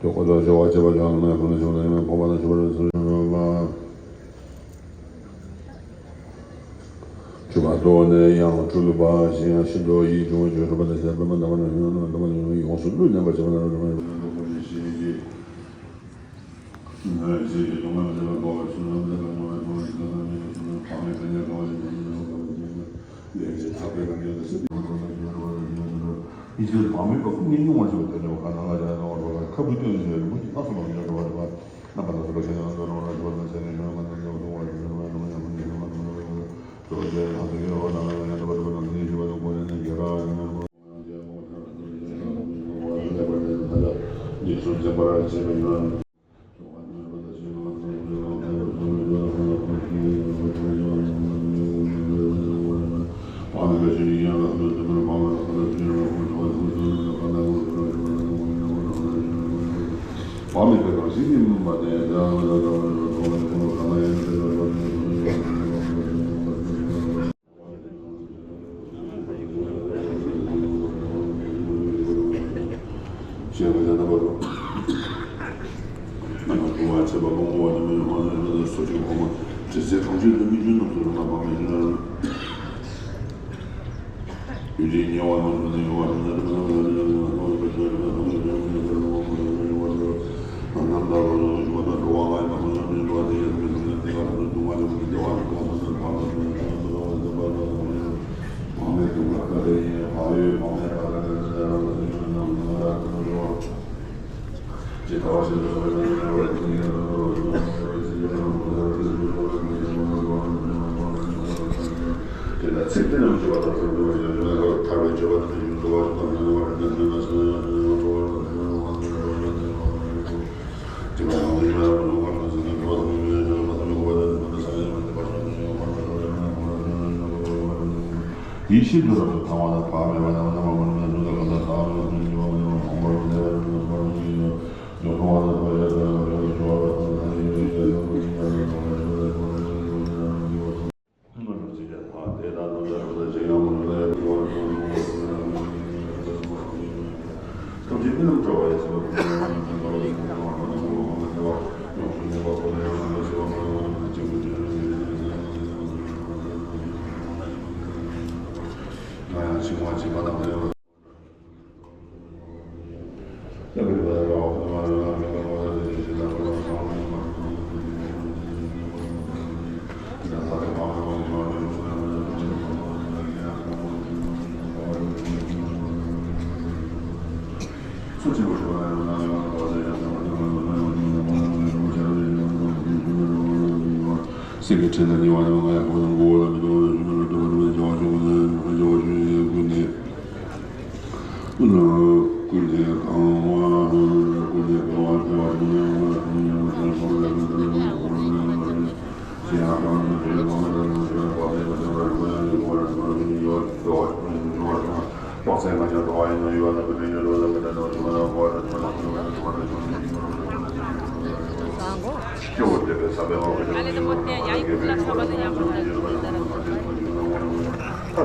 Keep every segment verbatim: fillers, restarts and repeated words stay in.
དུས་འཁོར་དང་སྦྱོར་བ་བཅས་པ་ཡང་ན་ཁོ་ན་ཞུ་ན་ཡང་ན་འཕགས་པ་དང་ཞུ་བར་སོ་སོ་ཡང་ན། ཆུ་བ་གཏོར་ནས་ཡང་སྤྲུལ་པ་ཞིང་ཤིན་ཏུ་ཡིད་འབྱུང་བའི་ཆོས་སྒྲུབ་པ་དང་བཤད་པ་མ་འདྲ་བ་ན་ཡང་ན་འདྲ་བ་ཡང་ཡོངས་སུ་བསླུས་ནས་པ་བྱེད་པ་ན་འདྲ་བ་ཡང་ན་ཁོ་ནས་ཤེས་ཀྱི། ཞེས་པ་ཡང་དག་པར་རྣམ་པར་གྲོལ་བར་བྱེད་པ་སྤོང་བ་ནི་མི་ཡི་དབང་ཕྱུག་སོ་སོའི་གོང་མ་དྲི་ཟའི་གྲོང་ཁྱེར་དུ་མི་འགྱུར་རྣམས་སུ་རིག་པ་སྤངས་པའི་ཕྱིར། ཡུལ་དེའི་ཉེ་བ་ཡོངས་སུ་གནས་ཡོད་པ་ཡང་ན་རིག་པ་སྣང་བ་ལ་ནི་ཡང་ན་སྣང་བ་ལ་ནི་ཡང་ན་སྣང་བ་ལ་ནི་ཡང་ན་སྣང་བ་ལ་ནི་ཡང་ན། ཡེ་ཤེས་སུ་རབ་ཏུ་དང་བ་དང་བག་མེད་པ་དང་རྣམ་པ་ཀུན་ཏུ་མི་འཛིན་པ་གང་དག་ཐ་མལ་པ་དང་བཅས་པ་མ་ཡིན་པ་མང་པོར་གནས་པ་རྣམས་སུ་བར་མ་ཡིན་ནོ། ཡོངས་སུ་བར་དུ་ཐོབ་པའི་ཐ་མལ་པའི་ཆོས་ཀྱི་སེམས་ཀྱི་ཁྲིད་ལ་ཉེ་བ་ནི་ང་ཡང་ཁོ་ན་མགོ་བོ་ལ་མི་གཏོང་བར་ཞུ་ན་ལ་འདོད་པ་རིམ་པས་བྱ་བ་ཞུ་ནས་བྱ་བ་ཞུ་ནས་བྱ་བ་ཞུ་ནས་ཀུན་ནས་ཀུན་ནས་གང་བ་ཀུན་ནས་གང་བ་ཐལ་བ་ཞུ་ནས་ཀུན་ནས་གང་བ་ཐལ་བ་ཞུ་ནས་ཀུན་ནས་གང་བ་ཐལ་བ་ཞུ་ནས།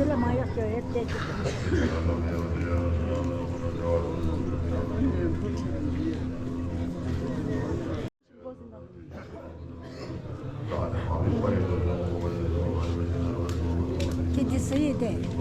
འདི་ལ་མ་ཡག་ཅོ་ཡེ་བལྟས་ཅིག་ཁྱེད་འདི་སུ་ཡིན་ཏེ།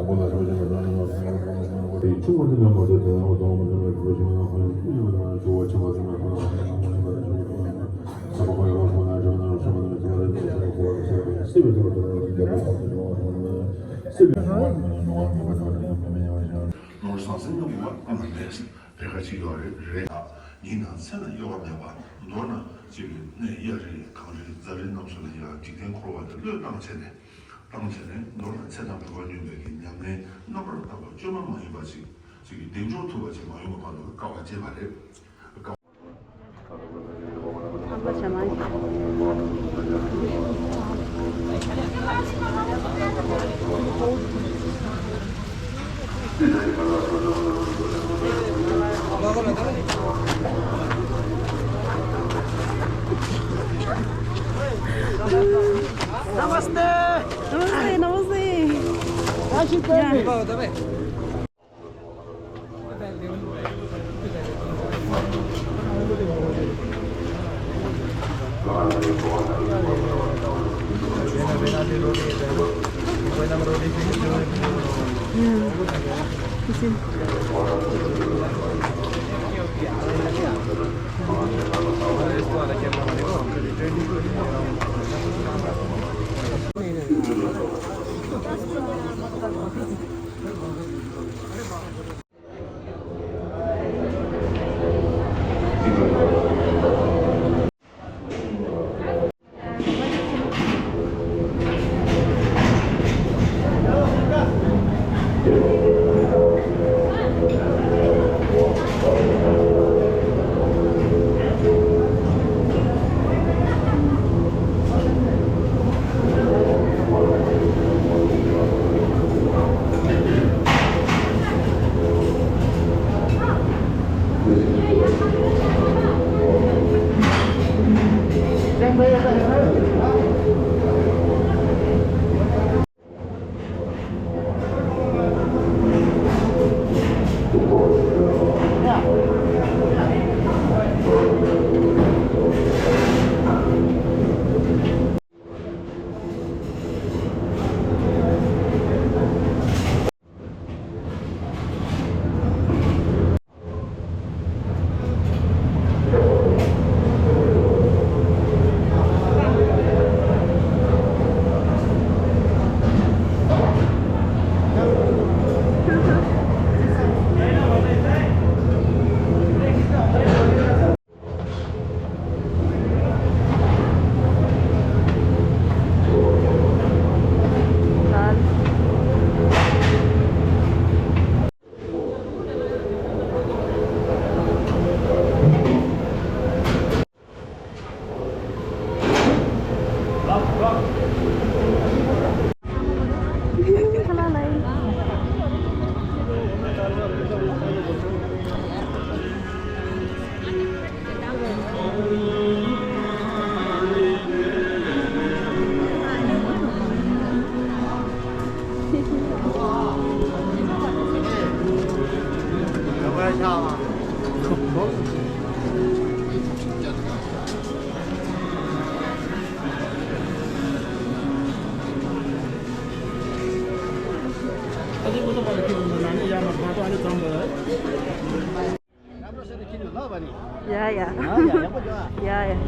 ནོར་ཟང་ཟིང་གི་མུ་བ་ཨ་མ་མེད། ལས་ཀ་ཅིག་ཡོད་རེད་རེད། ཡིན་ནའང་ཚེ་ན་གཡོ་བ་མེད་པ། མདོར་ན་ཅིག་གི་གནས་གཡའ་རི་གངས་རི་རྫ་རི་རྣམས་སུ་ལ་ཡང་འཇིག་རྟེན་འཁོར་བ་དེ་བློས་བཏང་བྱས་ནས། བཏང་བྱས་ནས་མདོར་ན་ཚེ་དང་སྒྲུབ་པ་སྙོམས་པའི་གི་མྱ་ངན་རྣམ་པར་དག་པ་བཅོས་མ་མ་ཡིན་པ་ཅིག་ཅིག་གི་གདེང་འཇོག་ཐུབ་པ་ཅིག་མ་ཡོང་བ་བར་དུ་དཀའ་བ་སྤྱད་པ་རེད། ཐང་པ་བྱ་མ་ཡིན། नमस्ते। नमस्ते, नमस्ते। राशि या। ཡ་ཡ། ཡ་ཡ།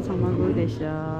ཚང་མ་སྒུག་བསྡད་ཤག་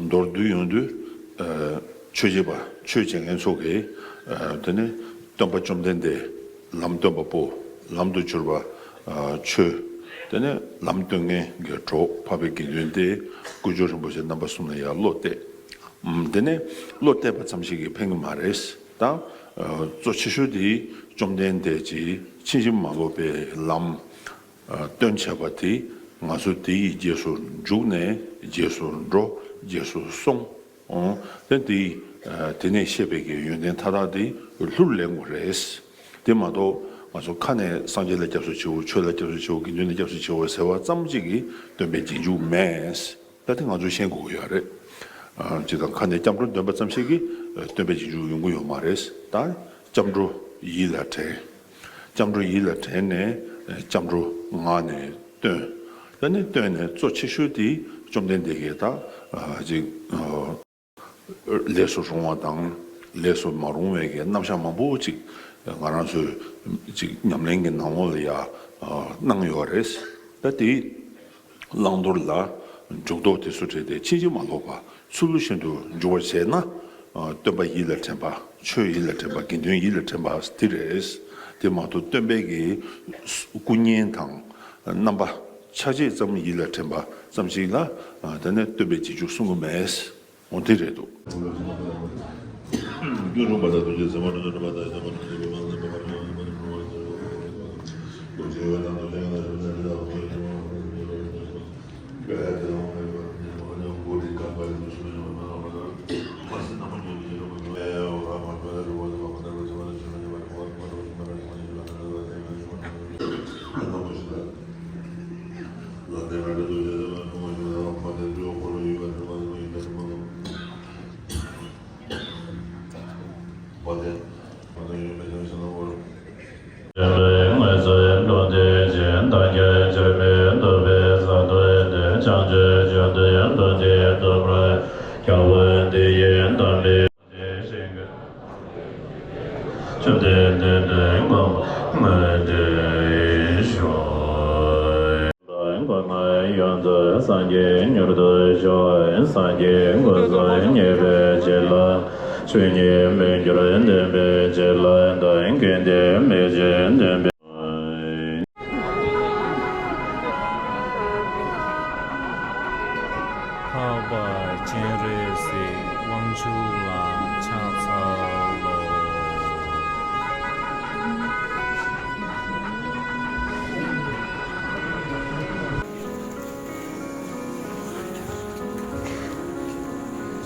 མདོར་བསྡུས་ཡོང་དུས། ཆོས་བྱེད་པ། ཆོས་བྱེད་མཁན་ཚོ་གིས། དེ་ནི་སྟོན་པ་བཅོམ་ལྡན་འདས། ལམ་སྟོན་པ་པོ། ལམ་དུ་གྱུར་པ། ཆོས། དེ་ནི་ལམ་སྟོན་མཁན་གྱི་གྲོགས། འཕགས་པའི་དགེ་འདུན་ཏེ། དཀོན་མཆོག་རིན་པོ་ཆེ་རྣམ་པ་གསུམ་ལ་ཡང་བློ་གཏད། དེ་ནས་བློ་གཏད་པ་ཙམ་ཞིག་གིས་ཕན་གྱི་མ་རེད། ད། གཙོ་ཆེ་ཤོས་དེ་བཅོམ་ལྡན་འདས་ཀྱིས་ཕྱིན་ཅི་མ་ལོག་པའི་ལམ། སྟོན་བྱས་པ་དེ། ང་ཚོ་དེ་ཡི་རྗེས་སུ་འཇུག་ནས་རྗེས་སུ་འགྲོ། རྗེས་སུ་སོང་། འོ། དེ་དེ། དེ་ནས་བཤད་པའི་གི་ཡོན་ཏན་མཐའ་དག་དེ་ལྷུར་ལེན་དགོས་རེད། དེ་མ་གཏོགས་ང་ཚོ་ཁ་ནས་སངས་རྒྱས་ལ་སྐྱབས་སུ་མཆིའོ། ཆོས་ལ་སྐྱབས་སུ་མཆིའོ། དགེ་འདུན་ལ་སྐྱབས་སུ་མཆིའོ་ཟེར་བ་ཙམ་གཅིག་གིས་སྟོན་པའི་རྗེས་འཇུག་མེད། ད་དེ་ང་ཚོས་ཤེས་དགོས་ཀྱི་ཡོད་རེད། ཨ། སྤྱིར་བཏང་ཁ་ནས་སྐྱབས་འགྲོ་འདོན་པ་ཙམ་ཞིག་གིས་སྟོན་པའི་རྗེས་འཇུག་ཡོང་གི་ཡོད་མ་རེད། ད་སྐྱབས་འགྲོ་ཡིད་ལ་དྲན། སྐྱབས་འགྲོ་ཡིད་ལ་དྲན་ནས་སྐྱབས་འགྲོ་ངག་ནས་བཏོན། ད་ནི་བཏོན་ནས་གཙོ་ཆེ་ཤོས་དེ་བཅོམ་ལྡན་འདས་ཀྱིས་ད། ཨ། ཅིག་ཨ། ལས་སུ་རུང་བ་དང་ལས་སུ་མ་རུང་བའི་གི་རྣམ་གཞག་མང་པོ་ཅིག་ང་རང་ཚོས་ཅིག་ཉམས་ལེན་གྱི་ནང་ལོགས་ལ་ཡ། ཨ། གནང་ཡོད་རེད། ད་དེ། བླང་དོར་ལ་འཇུག་ལྡོག་དེ་ཚོ་བྲལ་ཏེ་ཕྱིན་ཅི་མ་ལོག་པ་ཚུལ་བཞིན་དུ་འཇུག་པར་བྱས་ན། སྟོན་པ་ཡིད་ལ་དྲན་པ། ཆོས་ཡིད་ལ་དྲན་པ། དགེ་འདུན་ཡིད་ལ་དྲན་པ་དེ་རེད། དེ་མ་གཏོགས་སྟོན་པའི་གི་སྐུ་བརྙན་དང་རྣམ་པ་ཆ་བྱད་ཙམ་ཡིད་ལ་དྲན་པ་ཙམ་ཞིག་ལ། དེ་ནས་སྟོན་པའི་རྗེས་འཇུག་གསུང་གི་མེད། འོ་དེ་རེད་འདུག་སངས་རྒྱས་མྱུར་དུ་ཤོག། སངས་རྒྱས་འཁོར་གསུམ་མཉེས་པའི་རྗེས་ལ། ཆོས་ཉིད་མི་འགྱུར་བདེན་པའི་རྗེས་ལ། བདག་གིས་དེ་མི་བྱེད་བདེན་པའི། འཕགས་པ་སྤྱན་རས་གཟིགས་དབང་ཕྱུག་ལ་ཕྱག་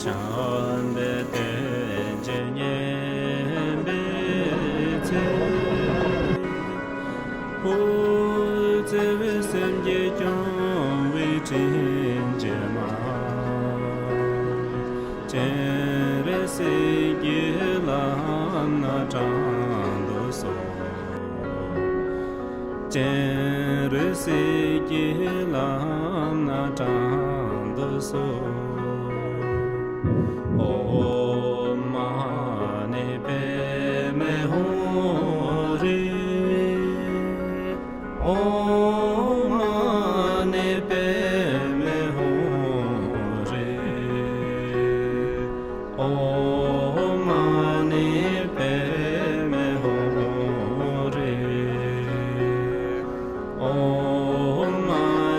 བྱམས་པའི་ལྟས་ཀྱིས་ཉེན་པའི་ཚེ། འཁོར་བའི་སེམས་ཀྱིས་སྐྱོང་བའི་དྲིན་ཅན་མ། སྤྱན་རས་གཟིགས་ཀྱི་ལམ་སྣ་དྲང་དུ་གསོལ། སྤྱན་རས་གཟིགས་ཀྱི་ལམ་སྣ་དྲང་དུ་གསོལ། ཨོཾ་མ་ཎི་པདྨེ་ཧཱུྃ་རེ། ཨོཾ་མ་ཎི་པདྨེ་ཧཱུྃ་རེ། ཨོཾ་མ་ཎི་པདྨེ་ཧཱུྃ་རེ། ཨོཾ་མ་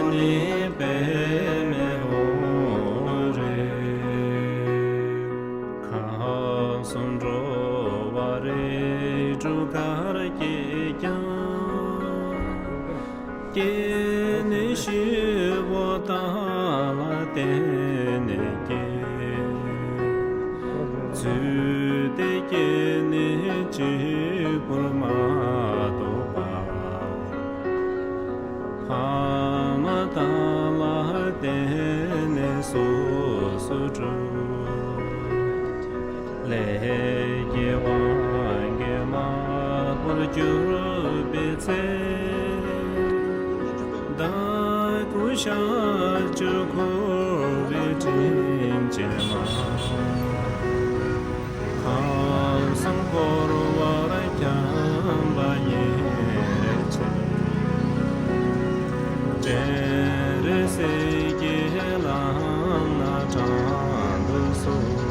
ཎི་པདྨེ་ཧཱུྃ་རེ། ཁམས་གསུམ་འགྲོ་བ་རིགས་དྲུག་གར་སྐྱེས་ཀྱང་། སྐྱེས་ནས་ཤི་བ་དག་ལ་བརྟེན་ནས་སྐྱེས། ཚུལ་དེ་སྐྱེས་ནས་གཅིག་པུར་མ་གཏོགས་པ། ཕ་མ་དག་ལ་བརྟེན་ནས་སོ་སོར་གྲུབ། ལས་ཀྱི་དབང་གིས་མ་བུར་གྱུར་པའི་ཚེ། བདག་ཀུན་ཤཱཀྱ་འཁོར་བའི་དྲིན་ཅན་མ། ཁམས་གསུམ་འཁོར་བར་འཁྱམས་པ་ཉེར་འཚེ། སྤྱན་རས་གཟིགས་ཀྱི་ལམ་སྣ་དྲང་དུ་གསོལ།